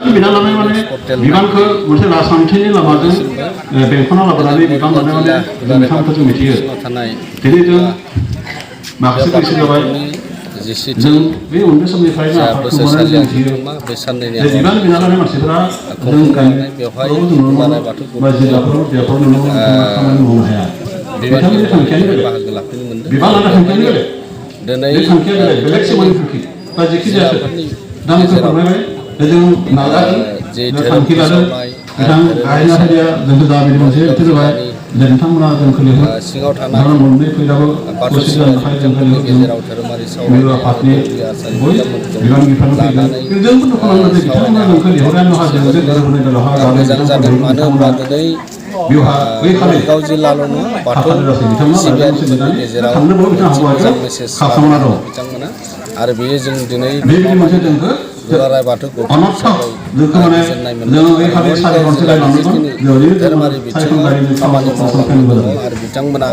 बिनालानाय माने बिबानखौ मोनसे राजखान्थिनि लामाजों बेंखनना लाबोनानै बिबान लानाय माने जों बिथांखौ जों मिथियो दिनै जों माखासे बैसो जाबाय जों बे उन्दै समनिफ्रायनो आफादखौ मोननानै जों मिथियो जे बिबान बिनालानाय मानसिफोरा जों गामिफोराव जों नुनो मोनो बा जिल्लाफोराव बेफोराव नुनो मोनो खामानि मावनो हाया बिथांमोननि थांखियानो बेलेग बिबान लानाय थांखियानो बेलेग बे थांखिया बेलेग सोमोन्दै थांखि बा जेखि जाया दा आंखौ फोरमायबाय जों नाजागोन थांखि लादों बिथां गाहाय नेहाथारिया जोंखौ दाबिनि मोनसे ओंथि होबाय जे नोंथांमोना जोंखौ लिंहर नोंथांमोना मोननै फैलाबो खौसे जानो थाखाय जोंखौ लिंहर जों मिरु आफादनि बय बिबान बिफान फैगोन जोंबो दुखु नांगोन जे बिथांमोना जोंखौ लिंहरनायानो नङा जों जे गोरोबहोनाय दलहा गामि बिथांमोना बेवहा बै खालि आफादनि गासै बिथांमोना लाइजाम लिरनानै थांनोबो बिथांहा हौवाजों खालामना दं आरो बेयो जों दिनै बेबायदि मोनसे जोंखौ दुलाराय बाथौ अनर्थ जोंखौ माने जोङो बै खालि सारि खनसे लायनांगोन बेवहाय धोरोमारि बिथिङाव खामानि मावलांनो दङ आरो बिथांमोना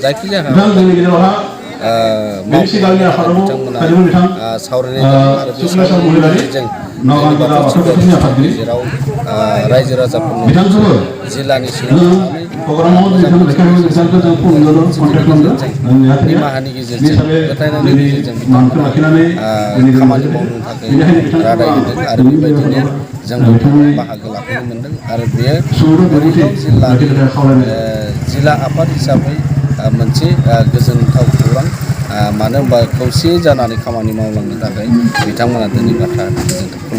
जायखिजाया बिथां जोंनि गेजेरावहा बेनि सिगांनि आफादाव थादोंमोन बिथां सावरायनाय दं आरो बे सावरायनायनि गेजेरजों नगाव जिल्ला बाथौ धोरोमनि आफादगिरि जेराव रायजो राजाफोरनो बिथांखौबो जिल्लानि सिङाव थानानै प्रग्रामाव बिथां लेखायाव बिथांखौ जों फुङावनो कन्टेक्ट खालामदों नेहाथारिया निमाहानि बे गेजेरजों हिसाबै गथायनायनि जोंनि गेजेरजों मानखौ लाखिनानै जोंनि खामानि मावनो थाखाय रादाय होदों आरो बेबायदिनो जोंबो बाहागो लाफैनो मोनदों आरो बेयो मरिगाव जिल्लानि जिल्ला आफाद हिसाबै मोनसे गोजोनथाव खौरां मानो होनबा खौसे जानानै खामानि मावलांनो थाखाय बिथांमोना दिनै बाथ्रा गोजोनथाव